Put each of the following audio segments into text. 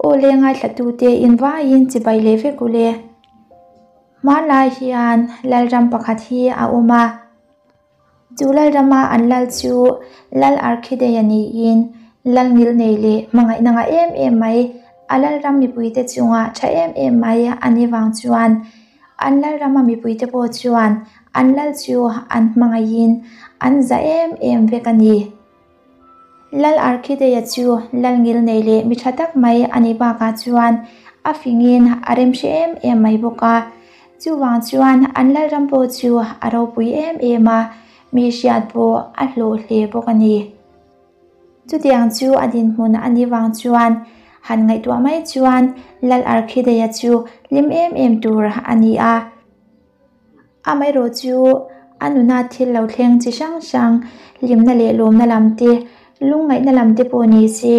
Aw le ngaithlatute in vaiin chibai leh vek u le. Hmanlai hian Lalram pakhat hi a awm a. Chu Lalrama an lal chu Lal Arkhideia niin Lal ngilnei leh hmangaihna ngah em em mai, a Lalram mipuite chunga tha em em mai a nih vang chuan an Lalrama mipuite pawh chuan an lal chu an hmangaihin an za em em vek a ni. Lal Arkhideia chu lal ngilnei leh mi tha tak mai a nih bakah chuan a fingin a remhre em em mai bawk a. Chuvang chuan an lalram pawh chu a ropui em em a, mi hriat pawh a hlawh hle bawk a ni. Chutiang chu a dinhmun a nih vang chuan han ngaihtuah mai chuan Lal Arkhideia chu hlim em em tur a ni a. Amaherawh chu a nuna thil lo thleng chi hrang hrang, hlimna leh lawmna lam te, lungngaihna lam te pawh ni se,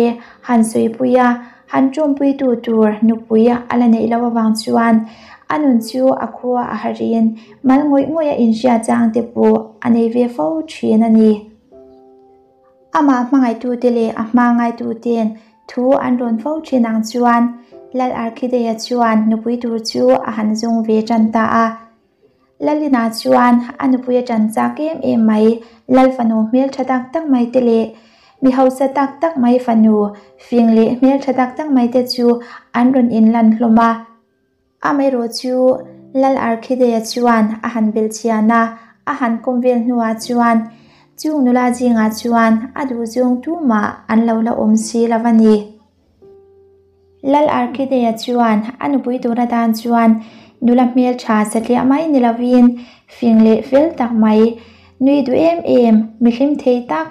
han sawipui a, han tawmpuitu tur nupui a la neih loh avang chuan a nun chu a khua a harin mal ngawih ngawih a inhriat chang te pawh a nei ve fo thin a ni. Amah hmangaihtute leh a hma ngaitute'n thu an rawn fo thin ang chuan Lal Arkhideia chuan nupui tur chu a han zung ve tan ta a. Lalina chuan a nupui a tan chak em em mai, Lal fanu hmeltha tak tak mai te leh mi hausa tak tak mai fanu fing leh hmeltha tak tak mai te chu an rawn inlan hlawm a. Amaherawh chu Lal Arkhideia chuan a han belh chian a, a han kawm vel hnuah chuan chung nula zingah chuan a duhzawng tumah an lo la awm si lo a ni. Lal Arkhideia chuan a nupui tur atan chuan nula hmeltha satliah mai ni lovin fing leh fel tak mai, nui duh em em, mihlim thei tak,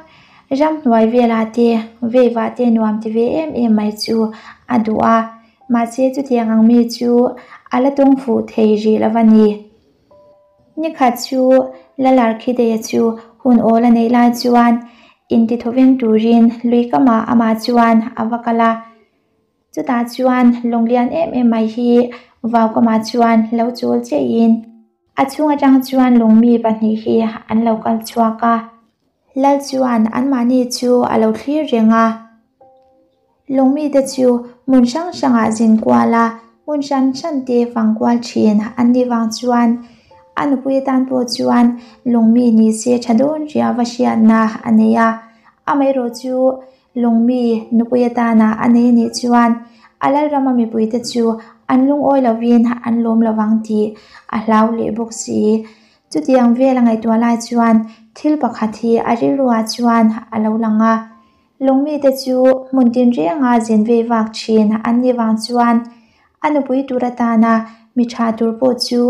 ramhnuai velah te, veivah te nuam ti ve em em mai chu a duh a. Mahse chutiang ang mi chu a la tawng fuh thei rih lo a ni. Nikhat chu Lalarkhideia chu hun awl a neih lai chuan intithawveng turin lui kamah amah chuan a va kal a. Chutah chuan lawng lian em em mai hi vau kamah chuan lo chawl chiahin a chhung atang chuan lawngmi pahnih hi an lo kal chhuak a. Lal chuan anmahni chu a lo thlir reng a. Lungmite chu hmun hrang hrangah zin kual a, hmun hran hran te fang kual thin an nih vang chuan a nupui atan pawh chuan lungmi ni se tha dawn ria va hriatna a nei a. Amaherawh chu lungmi nupui atana a nei anih chuan a lalrama mipuite chu an lungawi lovin an lawm lovang tih a hlau leh bawk si. Chutiang vel a ngaihtuah lai chuan thil pakhat hi a rilruah chuan a lo lang a. Lungmite chu hmun tinrenga zin vei vak thin an nih vang chuan a nupui tur atana mi tha tur pawh chu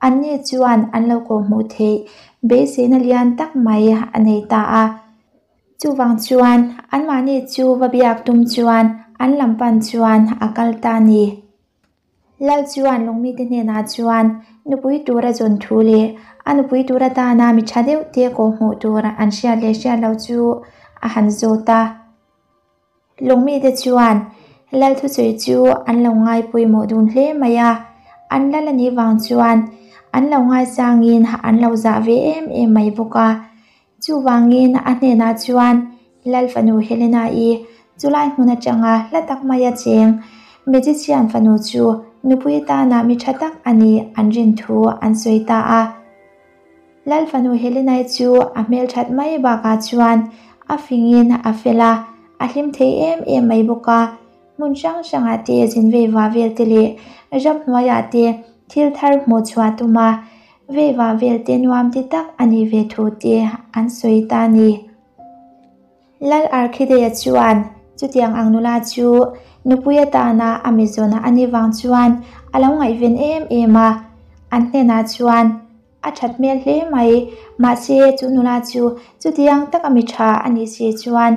anni chuan an lo kawhhmuh theih beiseina lian tak mai a nei ta a. Chuvang chuan anmahni chu va biak tum chuan an lam pan chuan a kal ta a ni. Lal chuan lungmite hnenah chuan nupui tur a zawn thu leh a nupui tur atana mi tha deuh te kawhhmuh tur an hriat leh hriat loh chu a han zawt a. Lungmite chuan Lal thusawi chu an lo ngai pawimawh dun hle mai a, an lal a nih vang chuan an lo ngaisangin an lo zah ve em em mai bawk a. Chuvangin a hnenah chuan Lal fanu Helena-i chulai hmun atanga hla tak maia cheng magician fanu chu nupui atana mi tha tak a nih an rin thu an sawi ta a. Lal fanu Helena-i chu a hmelthat mai bakah chuan a fingin a fel a, a hlim thei em em mai bawk a. Hmun hrang hrangah te zin veiva vel te leh ramhnuaiah te thil thar hmuh chhuah tum a, veiva vel te nuam ti tak a nih ve thu te an sawi ta a ni. Lal Arkhideia chuan chutiang ang nula chu nupui atana a mizawn a nih vang chuan a lo ngaihven em em a, an hnenah chuan, A that hmel hle mai, mahse chu nula chu chutiang taka mi tha a nih si chuan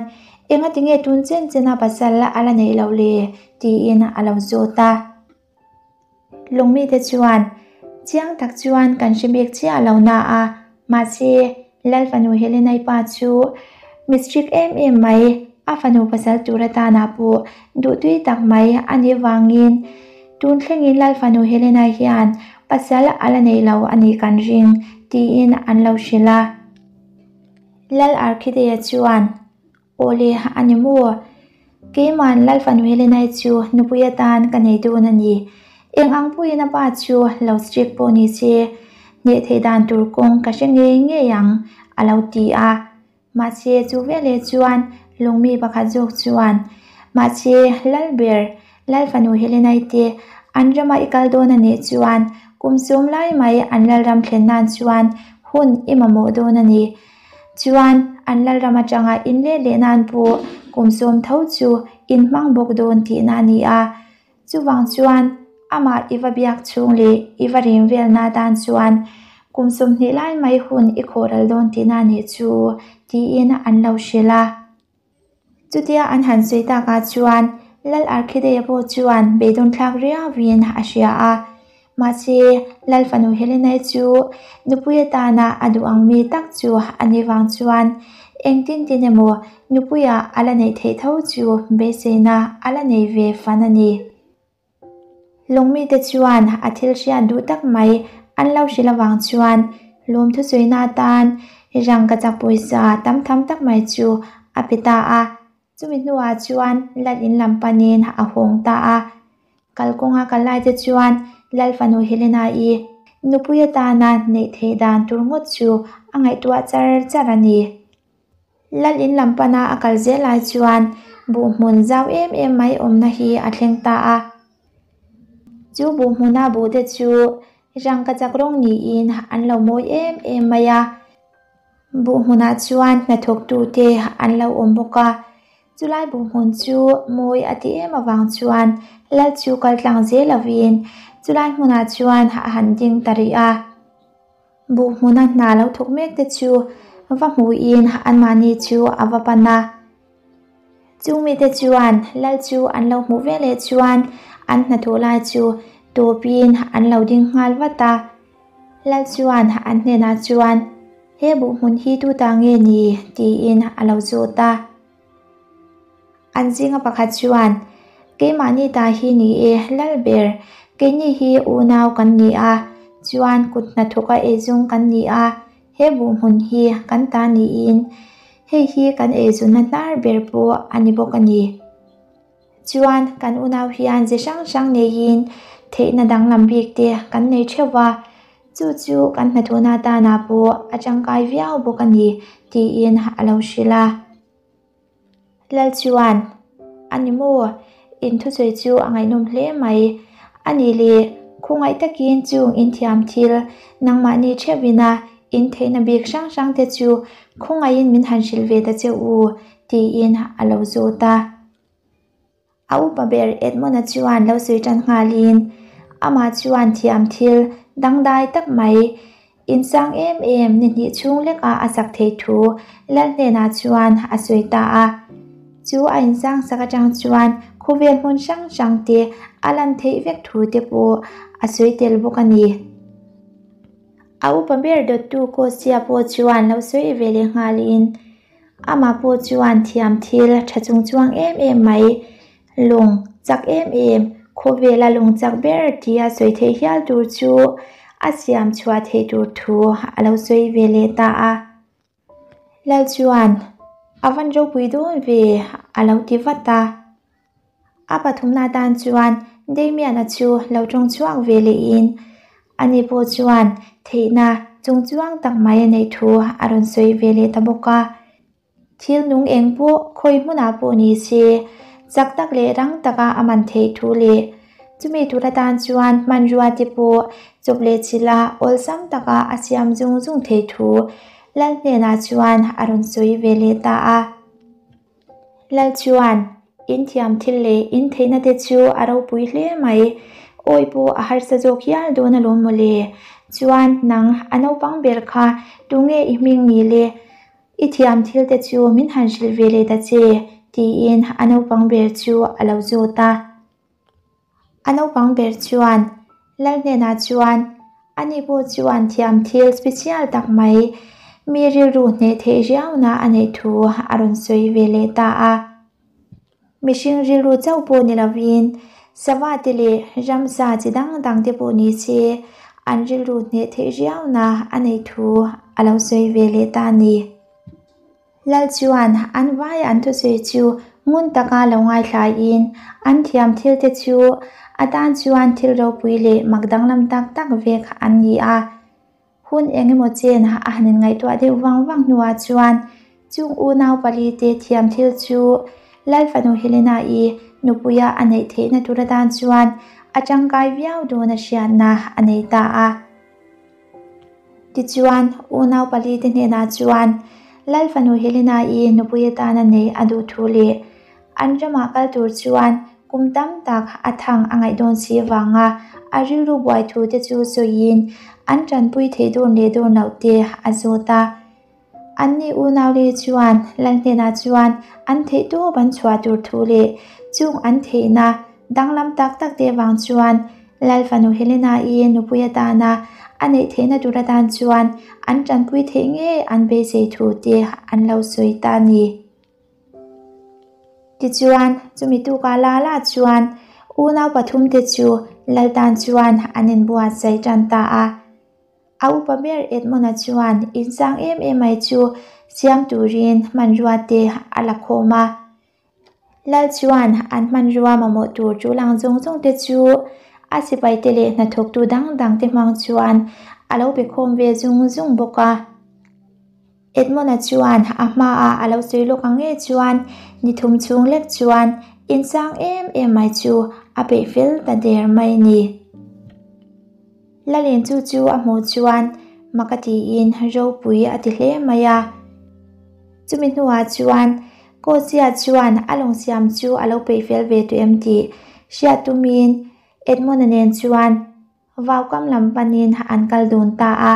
engati nge tun chen chen a pasal a la neih loh le? tiin a lo zawt a. Lungmite chuan chiang tak chuan kan hre bik chiah lo na a, mahse Lal fanu Helenai pa chu mi strict em em mai, a fanu pasal tur atana pawh duhtui tak mai a nih vangin tun thlengin Lal fanu Helenai hian pasal a la nei lo a nih kan ring tiin an lo hrilh a. Lal Arkhideia chuan, Awle a ni maw? Keiman Lal fanu Helenai chu nupui atan ka nei dawn a ni. Eng ang pawhin a pa chu lo strict pawh ni se, hneh theih dan tur kawng ka hre ngei ngei ang, a lo ti a. Mahse chu veleh chuan lungmi pakhat zawk chuan, Mahse Lalber, Lal fanu Helenai te an rama i kal dawn a nih chuan kum sawm lai mai an lalram thlen nan chuan hun i mamawh dawn a ni. Chuan an lalram atanga inlet leh nan pawh kum sawm tho chu in hmang bawk dawn tihna a ni a. Chuvang chuan amah i va biak chhung leh i va rem velna atan chuan kum 20 lai mai hun i khawhral dawn tihna a nih chu tiin an lo hrilh a. Chutia an han sawi takah chuan Lal Arkhideia pawh chuan beidawn thlak riauin a hria a. Mahse, Lal fanu Helenai chu nupui atana a duh ang mi tak chu a nih vang chuan engtin tin emaw nupuia a la neih theih tho chu beiseina a la nei ve fan a ni. Lungmite chuan a thil hriat duh tak mai an lo hrilh avang chuan lawmthu sawina atan rangkachak pawisa tam tham tak mai chu a pe ta a. Chumi hnuah chuan Lal in lam panin a hawng ta a. Kalkawnga kal laite chuan Lal fanu Helena-i nupui atana neih theih dan tur ngawt chu a ngaihtuah char char a ni. Lal in lam pana a kal zel lai chuan buh hmun zau em em mai awmna hi a thleng ta a. Chu buh hmuna buh te chu rangkachak rawng niin an lo mawi em em mai a. Buh hmunah chuan hnathawktu te an lo awm bawk a. Chulai buh hmun chu mawi a ti em avang chuan lal chu kal tlang zel lovin chulai hmunah chuan a han ding ta rih a. Buh hmuna hna lo thawk mek te chu va hmuhin anmahni chu a va pan a. Chung mite chuan lal chu an lo hmuh veleh chuan an hnathawh lai chu tawpin an lo ding nghal vat a. Lal chuan an hnenah chuan, He buh hmun hi tu ta nge ni? tiin a lo zawt a. An zinga pakhat chuan, Keimahni ta hi ni e, lal ber, keini hi unau kan ni a, chuan kut hnathawka eizung kan ni a, he buh hmun hi kan ta niin hei hi kan eizunna hnar ber pawh a ni bawk a ni. Chuan kan unau hian ze hrang hrang neiin theihna danglam bik te kan nei theuh va, chu chu kan hnathawhna atana pawh a tangkai viau bawk a ni, tiin a lo hrilh a. Lal chuan, A ni maw? In thusawi chu a ngaihnawm hle mai. A nih leh, khawngaih takin chung inthiam thil nangmahni theuhina in theihna bik hrang hrang te chu khawngaihin min han hrilh ve ta che u, tiin a lo zawt a. A upa ber Edmund-a chuan lo sawi tan nghalin amah chuan thiam thil dangdai tak mai insang em em ni hnih chhung lekah a sak thei thu Lal hnenah chuan a sawi ta a. Chu a insang sak atang chuan khawvel hmun hrang hrang te a lan theih vek thu te pawh a sawi tel bawk a ni. A upa ber dawttu Kostia pawh chuan lo sawi ve leh nghalin Amah pawh chuan thiam thil tha chung chuang em em mai, lung chak em em, khawvela lung chak ber tia sawi theih hial tur chu a siam chhuah theih tur thu a lo sawi ve leh ta a. Lal chuan, A van ropui dawn ve, a lo ti vat a. A pathumna atan chuan Damian-a chu lo tawng chhuak ve lehin ani pawh chuan theihna chung chuang tak mai a neih thu a rawn sawi ve leh ta bawk a. Thil nung eng pawh khawi hmunah pawh ni se chak tak leh rang taka a man theih thu leh chumi tur atan chuan hmanrua te pawh chawp leh chilha awlsam taka a siam zung zung theih thu Lal hnenah chuan a rawn sawi ve leh ta a. Lal chuan, In thiam thil leh in theihna te chu a ropui hle mai, awi pawh a harsa zawk hial dawn alawm mawle. Chuan nang a naupang ber kha tunge i hming ni le? I thiam thil te chu min han hrilh ve leh ta che, tiin a naupang ber chu a lo zawt a. A naupang ber chuan Lal hnenah chuan, Ani pawh chuan thiam thil special tak mai, mi rilru hneh theih riauna a neih thu a rawn sawi ve leh ta a. Mihring rilru chauh pawh ni lovin sava te leh ramsa chi dang dang te pawh ni se an rilru hneh theih riauna a neih thu a lo sawi ve leh ta a ni. Lal chuan an vai an thusawi chu Ngun taka lo ngaithlaiin an thiam thil te chu a tan chuan thil ropui leh mak danglam tak tak vek an ni a. Hun eng emaw chen a han inngaihtuah deuh vang vang hnuah chuan chung unau pali te thiam thil chu Lal fanu Helena-i nupuia a neih theihna tur atan chuan a tangkai viau dawn a hriatna a nei ta a. Tichuan, unau pali te hnenah chuan Lal fanu Helena-i nupui atana neih a duh thu leh an ramah kal tur chuan kum tam tak a thang a ngaih dawn si avanga a rilru buai thu te chu sawiin an tanpui theih dawn leh dawn loh te a zawt a. Anni unau leh chuan Lal hnenah chuan an theih tawp an chhuah tur thu leh chung an theihna danglam tak tak te avang chuan Lal fanu Helena-i nupui atana a neih theihna tur atan chuan an tanpui theih ngei an beisei thu te an lo sawi ta a ni. Tichuan, chumi tukah la la chuan unau pathumte chu Lal tan chuan an inbuatsaih tan ta a. A upa ber Edmund-a chuan inchang em em mai chu siam turin hmanrua te a la khawm a. Lal chuan an hmanrua mamawh tur chu lang zawng zawng te chu a sipai te leh hnathawktu dang dang te hmang chuan a lo be khawm ve zung zung bawk a. Edmund-a chuan a hmaah a lo sawi lawk ang nge chuan ni thum chhung lek chuan inchang em em mai chu a peih fel ta der mai a ni. Lalin chu chu a hmuh chuan mak a tiin ropui a ti hle mai a. Chumi hnuah chuan Kawchia chuan a lawng siam chu a lo peih fel ve tawh em tih hriat tumin Edmund-a nen chuan vaukam lam panin an kal dun ta a.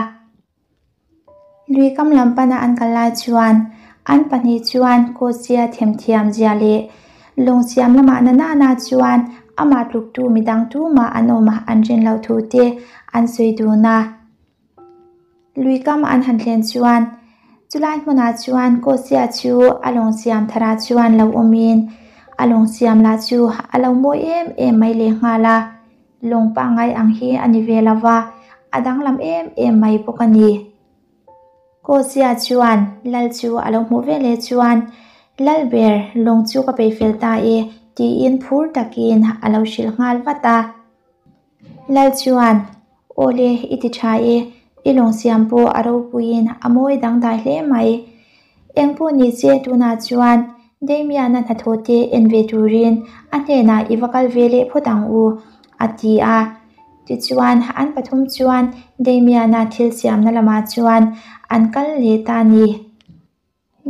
Lui kam lam pana an kal lai chuan an pahnih chuan Kawchia themthiam zia leh lawng siam lamah na nana chuan amah tluktu midang tumah an awm an rin loh thu te an sawi dun a. Lui kam an han thlen chuan chulai hmunah chuan Kawchia chu a lawng siam tharah chuan lo awmin a lawng siam lah chu a lo mawi em em mai lehnghal a. Lawng pangngai ang hi a ni ve lo va, a danglam em em mai bawk a ni. Kawchia chuan Lal chu a lo hmuh veleh chuan, Lal ber, lawng chu ka peih fel ta e, tiin phur takin a lo hrilh nghal vat a. Lal chuan, Awle, i ti tha e, i lawng siam pawh a ropuiin a mawi dangdai hle mai. Eng pawh ni che tunah chuan Damian-a hnathawh te en ve turin a hnenah i va kal ve leh phawt ang u, a ti a. Tichuan, an pathum chuan Damian-a thil siamna lamah chuan an kal leh ta a ni.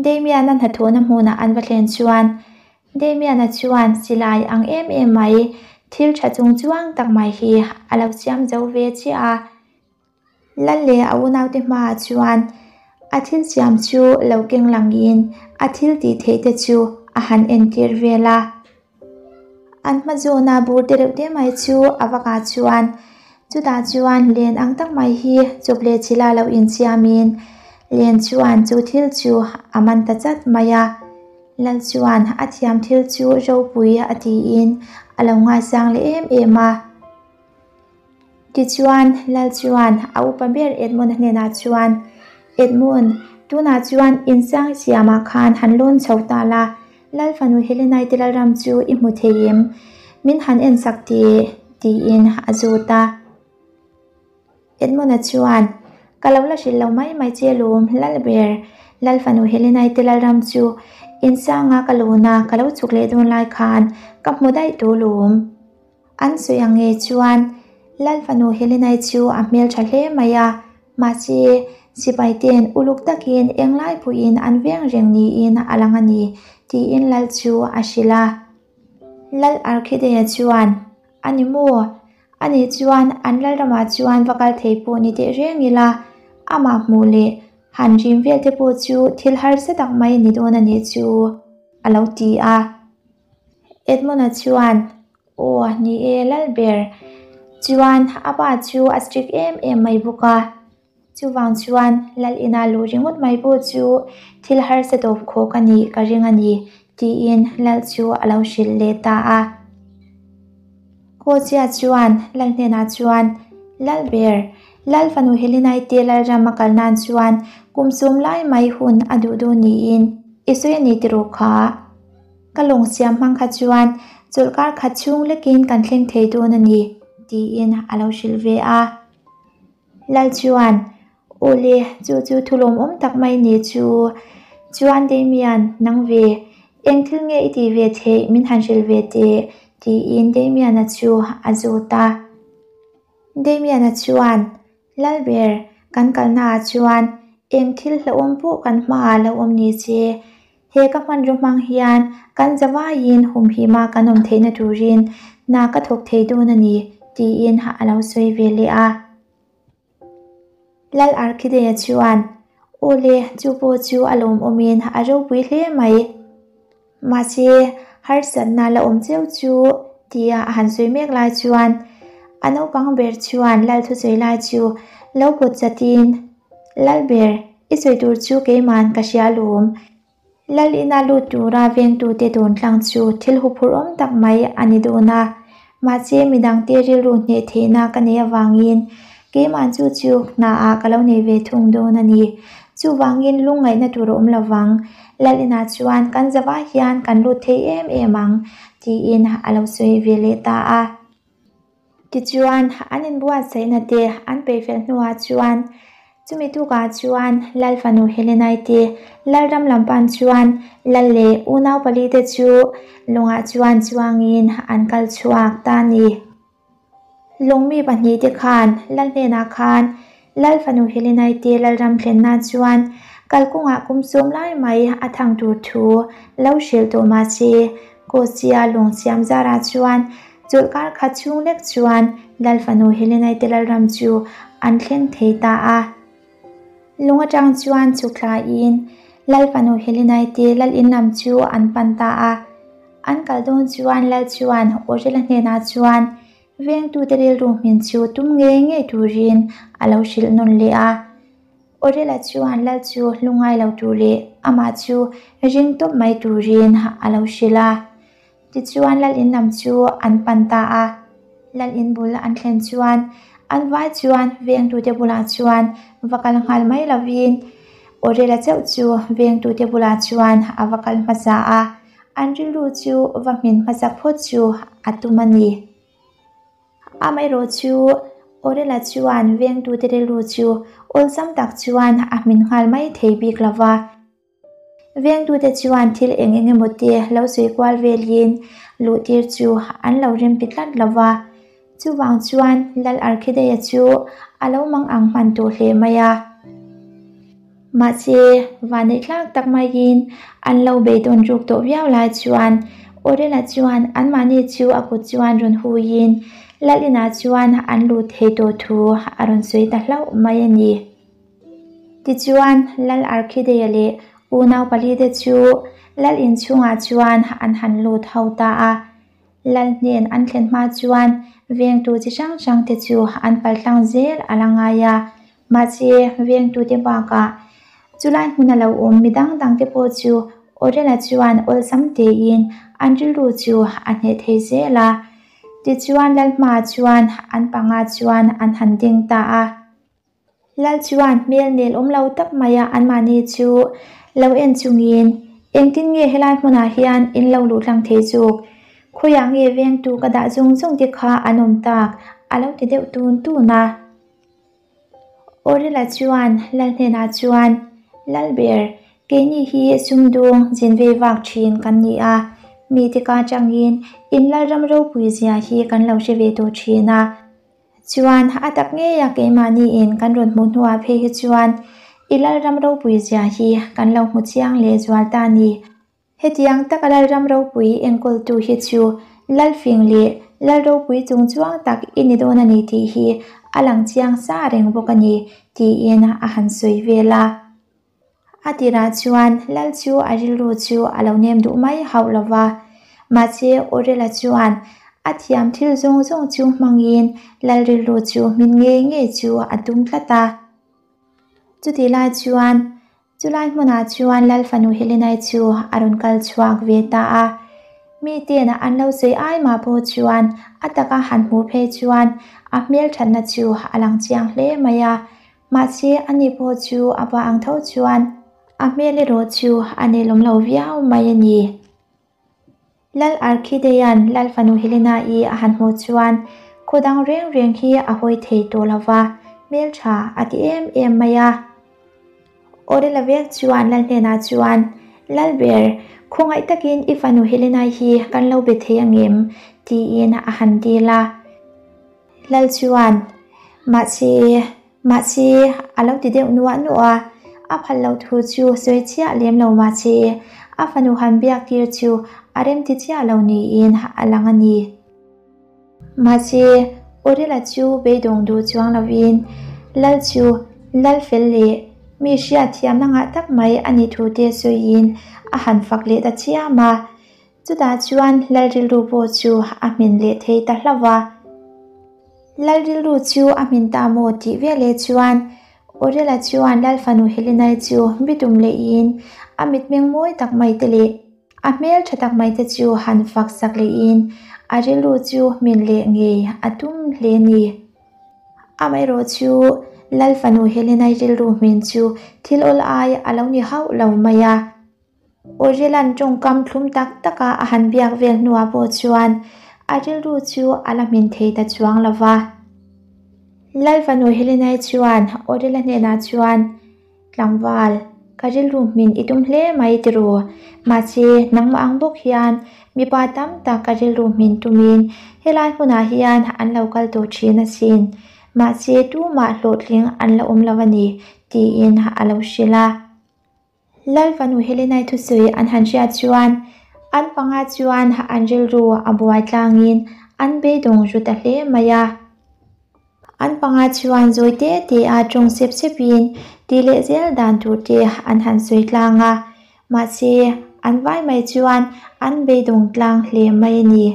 Damian-a hnathawhna hmunah an va thlen chuan Damian-a chuan silai ang em em mai thil tha chung chuang tak mai hi a lo siam zo ve chiah a. Lal leh a unaute hmaah chuan a thil siam chu lo keng langin a thil tih theih te chu a han entir vel a. An hma zawna bur te reuh te mai chu a vakah chuan chutah chuan len ang tak mai hi chawp leh chila lo insiamin len chuan chu thil chu a man ta chat mai a. Lal chuan a thiam thil chu ropui a tiin a lo ngaisang leh em em a. Tichuan, Lal chuan a upa ber Edmund-a hnenah chuan, Edmund, tunah chuan insang siamah khan han lawn chho ta la, Lal fanu Helenai te lalram chu i hmu thei em? Min han en sak teh, tiin a zawt a. Edmund-a chuan, Ka lo la hrilh lo mai mai che lawm, Lal ber, Lal fanu Helenai te lalram chu insanga ka lawn a, ka lo chhuk leh dawn lai khan ka hmu daih tawh lawm. An sawi ang nge chuan Lal fanu Helenai chu a hmeltha hle mai a, mahse sipai ten uluk takin englai pawhin an veng reng niin a lang a ni tiin Lal chu a hrilh a. Lal Arkhideia chuan, A ni maw? Ani chuan an Lalramah chuan va kal thei pawh ni teh reng ila, amah hmuh leh han rim vel te pawh chu thil harsa tak mai a ni dawn a nih chu, a lo ti a. Edmund-a chuan, Aw, ni e, Lalber. Chuan a pa chu a strict em em mai bawk a. Chuvang chuan Lal ina luh ringawt mai pawh chu thil harsa tawp khawk a nih ka ring a ni, tiin Lal chu a lo hrilh leh ta a. Kawchia chuan Lal hnenah chuan, Lalber, Lal fanu Helenai te Lalram a kal nan chuan kum sawm lai mai hun a duh dawn niin i sawi a ni tiraw kha? Ka lawng siam hmang kha chuan chawlhkar khat chhung lekin kan thleng thei dawn a ni, tiin a lo hrilh ve a. Lal chuan, Awle, chu chu thu lawmawm tak mai ni chu. Chuan Damian, nang ve, eng thil nge i tih ve theih min han hrilh ve teh, tiin Damian-a chu a zawt a. Damian-a chuan, Lalber, kan kalnaah chuan eng thil hlauhawm pawh kan hmaah lo awm ni che. He ka hmanraw hmang hian kan zavaiin humhima kan awm theihna turin hna ka thawk thei dawn a ni, tiin a lo sawi ve leh a. Lal Arkhideia chuan, Aw le, chu pawh chu a lawmawmin a ropui hle mai. Mahse, harsatna la awm cheu chu tia a han sawi mek lai chuan a naupang ber chuan Lal thusawi lai chu lo pawt chatin, Lalber, i sawi tur chu keiman ka hria alawm. Lal ina lut tura vengtute dawn tlang chu thil huphurh awm tak mai a ni dawn a. Mahse, midangte rilru hneh theihna ka neih avangin keimah chu chu hnaah ka lo nei ve thung dawn a ni. Chuvangin lungngaihna tur a awm lovang. Lal inah chuan kan zavah hian kan lut thei em em ang, tiin a lo sawi ve leh ta a. Tichuan, an inbuatsaihna te an peihfel hnuah chuan chumi tukah chuan Lal fanu Helenai te Lalram lam pan chuan Lal leh unau palite chu lawngah chuan chuangin an kal chhuak ta a ni. Lawngmi pahnihte khan Lal hnenah khan Lal fanu Helenai te Lalram thlenna chuan kalkawngah kum sawm lai mai a thang tur thu lo hrilh tawh mah se, Kawchia lawng siam zarah chuan chawlhkar khat chhung lek chuan Lal fanu Helenai te Lalram chu an thleng thei ta a. Lung atang chuan chhuk thlain Lal fanu Helenai te Lal in lam chu an pan ta a. An kal dawn chuan Lal chuan Aurela hnenah chuan Vengtute rilru hmin chu tum ngei ngei turin a lo hrilh nawn leh a. Aurela chuan Lal chu hlungai lo tur leh amah chu ring tawp mai turin a lo hrilh a. Tichuan Lal in lam chu an pan ta a. Lal in bul an thlen chuan an vai chuan vengtute bulah chuan va kal nghal mai lovin Aurela chauh chu vengtute bulah chuan a va kal hmasa a. An rilru chu va hmin hmasa phawt chu a tum a ni. Amaherawh chu Aurela chuan vengtute rilru chu awlsam tak chuan a hmin nghal mai thei bik lo va. Vengtute chuan thil eng eng emaw te lo sawi kual velin luhtir chu an lo rempi tlat lo va. Chuvang chuan Lal Arkhideia chu a lo mang ang hman tawh hle mai a. Mahse, vaneihthlak tak maiin an lo beidawn ruk tawh viau lai chuan Aurela chuan anmahni chu a kut chuan rawn huiin Lal inah chuan an lut thei tawh thu a rawn sawi ta hlauh mai a ni. Tichuan, Lal Arkhideia leh unau palite chu Lal inchhungah chuan an han lut ho ta a. Lal hnen an thlen hma chuan vengtu chi hrang hrang te chu an paltlang zel a la ngai a, mahse vengtute bakah chulai hmuna lo awm mi dang dang te pawh chu Aurela chuan awlsam tein an rilru chu a hneh thei zel a. Tichuan Lal hmaah chuan an panga chuan an han ding ta a. Lal chuan hmel nel awm lo tak maia anmahni chu lo en chungin, Engtin nge helai hmunah hian in lo luh tlang thei chuk? Khawiah nge vengtu ka dah zung zung te kha an awm tak? a lo ti deuh tun tun a. Aurela chuan Lal hnenah chuan, Lalber, keini hi sumdung zin vei vak thin kan ni a, mite ka atangin in Lalram ropui zia hi kan lo hre ve tawh thin a. Chuan a tak ngei a keimahniin kan rawn hmuh hnuah phei hi chuan i Lalram ropui zia hi kan lo hmu chiang leh zual ta ni. Hetiang taka Lalram ropui enkawltu hi chu Lalfing leh Lalropui chungchuang tak i ni dawn a ni tih hi a lang chiang sa reng bawk a ni, tiin a han sawi vel a. A tirah chuan Lal chu a rilru chu a lo nem duh mai hauh lo va, mahse Aurela chuan a thiam thil zawng zawng chu hmangin Lal rilru chu hmin ngei ngei chu a tum tlat a. Chutih lai chuan chulai hmunah chuan Lal fanu Helenai chu a rawn kal chhuak ve ta a. Miten an lo sawi ai mah pawh chuan a taka han hmuh phei chuan a hmelthatna chu a lang chiang hle mai a. Mahse, ani pawh chu a pa ang tho chuan a hmel erawh chu a nelawm lo viau mai a ni. Lal Arkhideia'n Lal fanu Helena-i a han hmuh chuan khaw dang reng reng hi a hawi thei tawh lo va, hmeltha a ti em em mai a. Orela vek chuan Lal hnenah chuan, Lalber, khawngaih takin i fanu Helena-i hi kan lo be thei angem? tiin a han dil a. Lal chuan, Mahse, mahse, a lo ti deuh nuah nuah a, a phal loh thu chu sawi chiah lem lo mahse, a fanu han biak tir chu a remti chiah lo niin a lang a ni. Mahse, Orela chu beidawng duh chuang lovin Lal chu Lal fel leh mi hriat thiamna ngah tak mai a nih thu te sawiin a han fak leh ta chiam a. Chutah chuan Lal rilru pawh chu a hmin leh thei ta hlauh va. Lal rilru chu a hmin ta maw tih veleh chuan Orela chuan Lal fanu Helenai chu bitum lehin a mitmeng mawi tak mai te leh a hmel tha tak mai te chu han fak sak lehin a rilru chu hmin leh ngei a tum hle ni. Amaherawh chu Lal fanu Helenai rilru hmin chu thil awl ai a lo ni hauh lo mai a. Auriela'n tawngkam thlum tak taka a han biak vel hnuah pawh chuan a rilru chu a la hmin thei ta chuang lo va. Lal fanu Helenai chuan Auriela hnenah chuan, Tlangval, ka rilru hmin i tum hle mai tiraw? Mahse, nangmah ang bawk hian mipa tam tak ka rilru hmin tumin helai hmunah hian an lo kal tawh thin asin. Mahse, tumah hlawhtling an la awm lo a ni, tiin a lo hrilh a. Lal fanu Helenai thusawi an han hriat chuan an panga chuan an rilru a buai tlangin an beidawng ru ta hle mai a. An panga chuan zawi te te a tawng sep sepin ti leh zel dan tur te an han sawi tlang a, mahse an vai mai chuan an beidawng tlang hle mai a ni.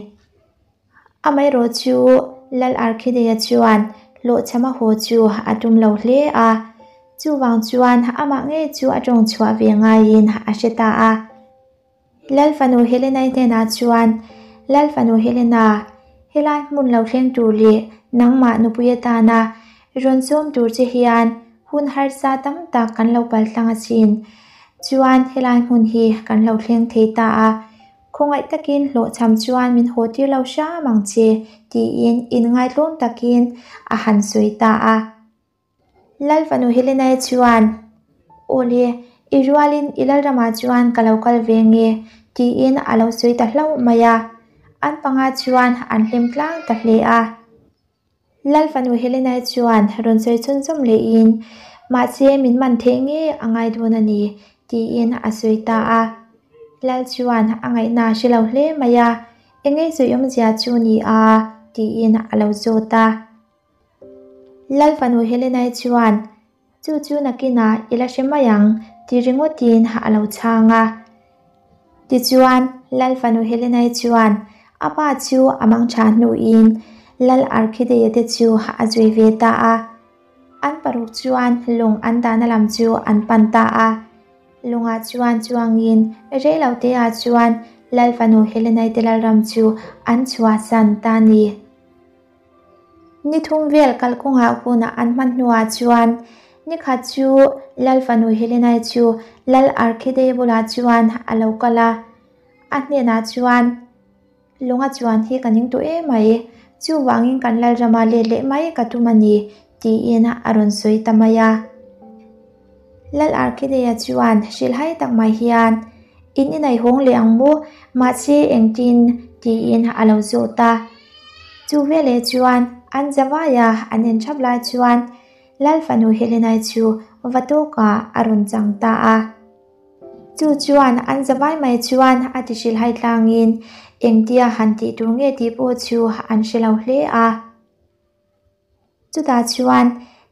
Amaherawh chu Lal Arkhideia chuan hlawhchham a haw chu a tum lo hle a, chuvang chuan amah ngei chu a tawng chhuah ve ngaiin a hre ta a. Lal fanu Helenai hnenah chuan, Lal fanu Helena, helai hmun lo thleng tur leh nangmah nupui atana rawn sawm tur che hian hun harsa tam tak kan lo paltlang asin. Chuan helai hmun hi kan lo thleng thei ta a, Khawngaih takin hlawhchham chuan min haw tir lo hram ang che, tiin inngaihtlawm takin a han sawi ta a. Lal fanu Helenai chuan, Awle, i rualin i lalramah chuan ka lo kal ve nge, tiin a lo sawi ta hlauh mai a. An panga chuan an hlim tlang ta hle a. Lal fanu Helenai chuan rawn sawi chhunzawm lehin, Mahse min man theih nge a ngai dawn a ni, tiin a sawi ta a. Lal chuan a ngaihna a hre lo hle mai a, Eng ei sawi awmzia chu ni a? tiin a lo zawt a. Lal fanu Helenai chuan, Chu chu nakinah i la hre mai ang, ti ringawtin a lo chhang a. Tichuan, Lal fanu Helenai chuan a pa chu a mang tha hnuin Lal Arkhideia te chu a zui ve ta a. An paruk chuan lung an dahna lam chu an pan ta a. Lungah chuan chuangin reiloteah chuan Lal fanu Helenai te lalram chu an chhuahsan ta a ni. Ni thum vel kalkawngah hunah an hman hnuah chuan ni khat chu Lal fanu Helenai chu Lal Arkhidei bulah chuan a lo kal a, a hnenah chuan, Lunga chuan hi ka ning tawh em mai, chuvangin kan Lalrama let leh mai ka tum a ni, tiin a rawn sawi ta mai a. Lal Arkhideia chuan hrilhai tak mai hian, In inaihawng leh ang maw? Mahse engtin? tiin a lo zawt a. Chu veleh chuan an zavaia an en thap lai chuan Lal fanu Helenai chu va tawkah a rawn chang ta a. Chu chuan an zavai mai chuan a ti hrilhai tlangin engtia han tih tur nge tih pawh chu an hre lo hle a. Chutah chuan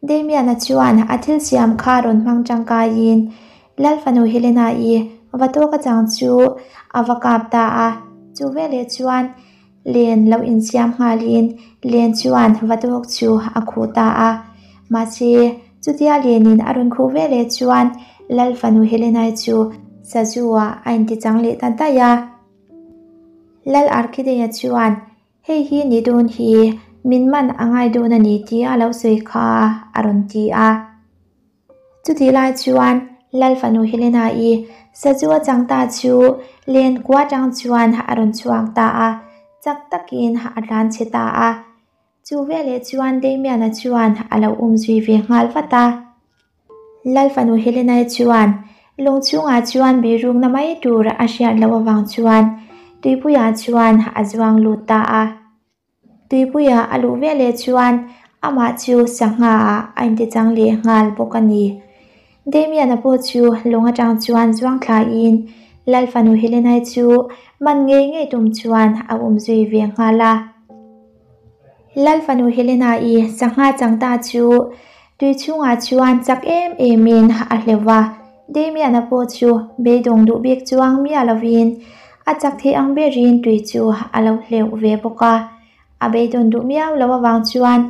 Damian-a chuan a thil siam kha rawn hmang tangkaiin Lal fanu Helena-i va tawk a chang chu a va kap ta a. Chu veleh chuan len lo insiam nghalin len chuan va tawk chu a khuh ta a. Mahse, chutia lenin a rawn khuh veleh chuan Lal fanu Helena-i chu sazu-ah a intichang leh ta daih a. Lal Arkhideia chuan Hei hi ni dawn hi, min man a ngai dawn a ni tih a lo sawi kha a rawn ti a. Chutih lai chuan Lal fanu Helena-i sazu a chang ta chu len kua tang chuan a rawn chhuak ta a, chak takin a tlan chhe ta a. Chu veleh chuan Damian-a chuan a lo um zui ve nghal vat a. Lal fanu Helena-i chuan lung chhungah chuan birukna mai tur a hriat loh avang chuan tuipuiah chuan a zuang lut ta a. Tuipuia a luh veleh chuan amah chu sangha ah a intichang leh nghal bawk a ni. Damian-a pawh chu lung atang chuan zuang thlain Lal fanu Helena-i chu man ngei ngei tum chuan a um zui ve nghal a. Lal fanu Helena-i sangha chang ta chu tui chhungah chuan chak em emin a hleuh va, Damian-a pawh chu beidawng duh bik chuang miah lovin a chak thei ang berin tui chu a lo hleuh ve bawk a. A beidawn duh miau lo avang chuan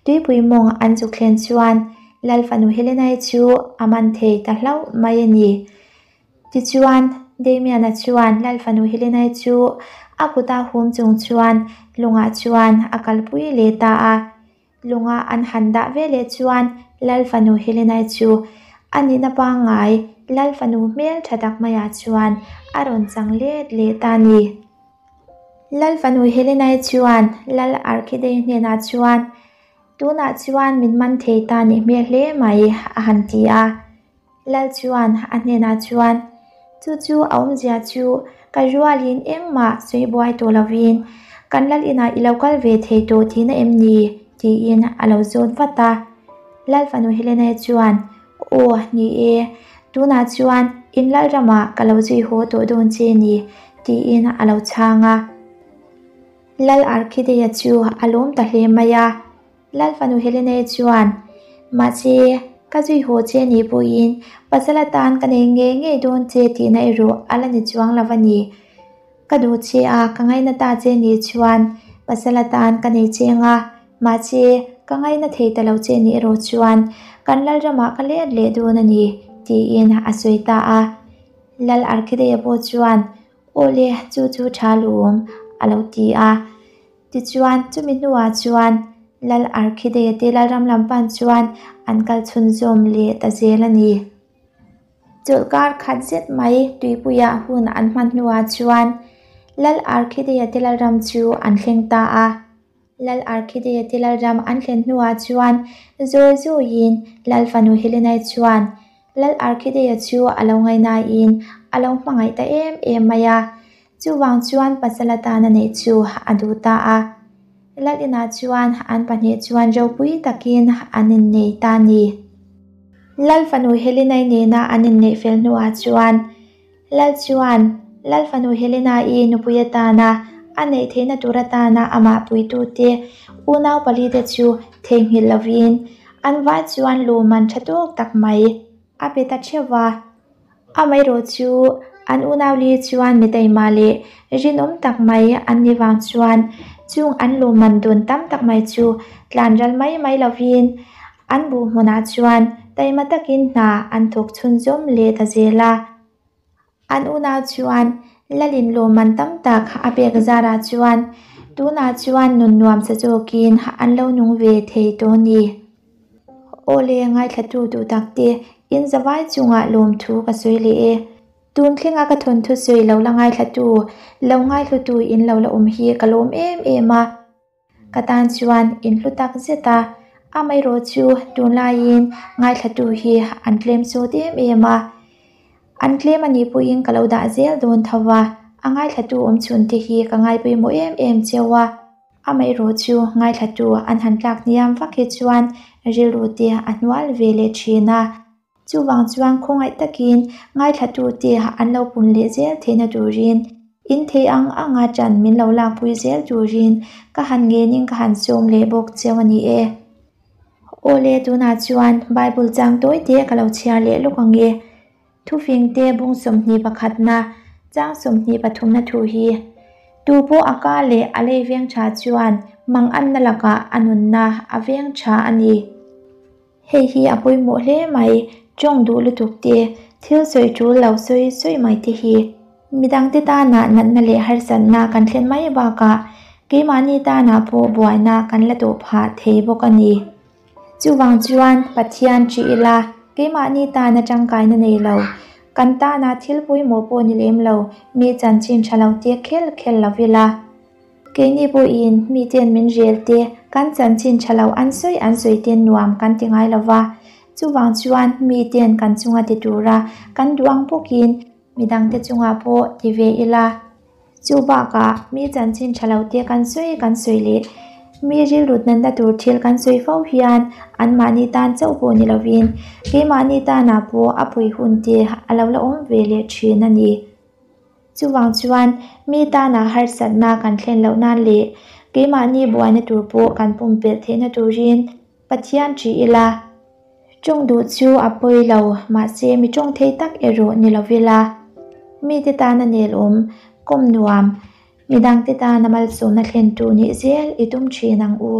tuipui mawng an zuk thlen chuan Lal fanu Helena-i chu a man thei ta hlauh mai a ni. Tichuan, Damian-a chuan Lal fanu Helena-i chu a kuta hum chung chuan lungah chuan a kalpui leh ta a. Lunga an han dah ve leh chuan Lal fanu Helena-i chu a nihna pangngai Lal fanu hmel tha tak maiah chuan a rawn chang let leh ta a ni. Lal fanu Helena-i chuan Lal Arkidei hnenah chuan, Tunah chuan min man thei ta nih hmel hle mai, a han ti a. Lal chuan a hnenah chuan, Chu chu a awmzia chu ka rualin engmah sawi buai tawh lovin kan lal inah i lo kal ve thei tawh tihna em ni? tiin a lo zawt vat a. Lal fanu Helena-i chuan, Aw, ni e, tunah chuan in lal ramah ka lo zui haw tawh dawn che ni, tiin a lo chhang a. Lal Arkhideia chu a lawm ta hle mai a. Lal fanu Helena-i chuan, Mahse, ka zui haw che nih pawhin pasal atan ka nei ngei ngei dawn che tihna erawh a la ni chuang lo a ni. Ka duh che a, ka ngaina ta che nih chuan pasal atan ka nei che anga, mahse, ka ngaina thei ta lo che nih erawh chuan kan Lalramah ka let leh dawn a ni, tiin a sawi ta a. Lal Arkhideia pawh chuan, Awle, chu chu tha lawm, a lo ti a. Tichuan, chumi hnuah chuan Lal Arkhideia te Lalram lam pan chuan an kal chhunzawm leh ta zel a ni. Chawlhkar khat zet mai tuipuiah hun an hman hnuah chuan Lal Arkhideia te Lalram chu an thleng ta a. Lal Arkhideia te Lalram an thlen hnuah chuan zawi zawiin Lal fanu Helenai chuan Lal Arkhideia chu a lo ngaihnain a lo hmangaih ta em em mai a. Chuvang chuan pasal atana neih chu a duh ta a. Lal inah chuan an pahnih chuan ropui takin an innei ta a ni. Lal fanu Helena-i nena an inneih fel hnuah chuan Lal chuan Lal fanu Helena-i nupui atana a neih theihna tur atana amah puitute unau palite chu theihnghilh lovin an vai chuan lawmman tha tawk tak mai a pe ta theuh va. Amaherawh chu an unau li chuan mi taima leh rinawm tak mai an ni vang chuan chung an lawmman dawn tam tak mai chu tlan ral mai mai lovin an buh hmunah chuan taima takin hna an thawk chhunzawm leh ta zel a. An unau chuan Lalin lawmman tam tak a pek zarah chuan tunah chuan nun nuam sa zawkin an lo nung ve thei tawh a ni. Awle ngaithlatu duh tak te in zavai chungah lawmthu ka sawi leh e. Tun thlenga ka thawnthu sawi lo la ngaithlatu, lo ngaihlutu in lo la awm hi ka lawm em em a. Ka tan chuan in hlu tak zet a, amaherawh chu tunlaiin ngaithlatu hi an tlem sawt em em a. An tlem a nih pawhin ka lo dah zel dawn tho va, a ngaithlatu awm chhun te hi ka ngaipawimawh em em cheu a. Amaherawh chu ngaithlatu an han tlak hniam vak hi chuan rilru te a hnual ve leh thin a. Chuvang chuan khawngaih takin ngaithlatute an lo pun leh zel theihna turin in thei ang anga ṭan min lo lakpui zel turin ka han ngenin ka han sawm leh bawk cheu a ni e. Awle tunah chuan Bible chang tawi te ka lo chhiar leh lawk ang e. Thufingte bung 21na chang 23na thu hi tu pawh a ka leh a lei veng ṭha chuan manganna lakah a nunna a veng ṭha a ni. Hei hi a pawimawh hle mai, tawng duh lutuk te, thil sawi tul lo sawi sawi mai te hi. Midangte tana natna leh harsatna kan thlen mai bakah keimahni tana pawh buaina kan la tawh phah thei bawk a ni. Chuvang chuan Pathian ṭih ila. Keimahni tana tangkaina nei lo, kan tana thil pawimawh pawh ni lem lo, mi chanchin tha lo te khel khel lo ila. Keini pawhin miten min rel te, kan chanchin tha lo an sawi an sawi ten nuam kan ti ngai lo va. Chuvang chuan miten kan chunga ti tura kan duh ang bawkin midangte chungah pawh ti ve ila. Chu bakah mi chanchin tha lo te kan sawi kan sawi leh mi rilru natna tur thil kan sawi fo hian anmahni tan chauh pawh ni lovin keimahni tanah pawh a pawi hun te a lo la awm ve leh thin a ni. Chuvang chuan mi tana harsatna kan thlen loh nan leh keimahni buaina tur pawh kan pumpelh theihna turin Pathian ṭih ila. Ṭawng duh chu a pawi lo, mahse mi ṭawng thei tak erawh ni lo ila. Mite tana nelawm, kawm nuam, midangte tana malsawmna thlentu nih zel i tum ṭhin ang u.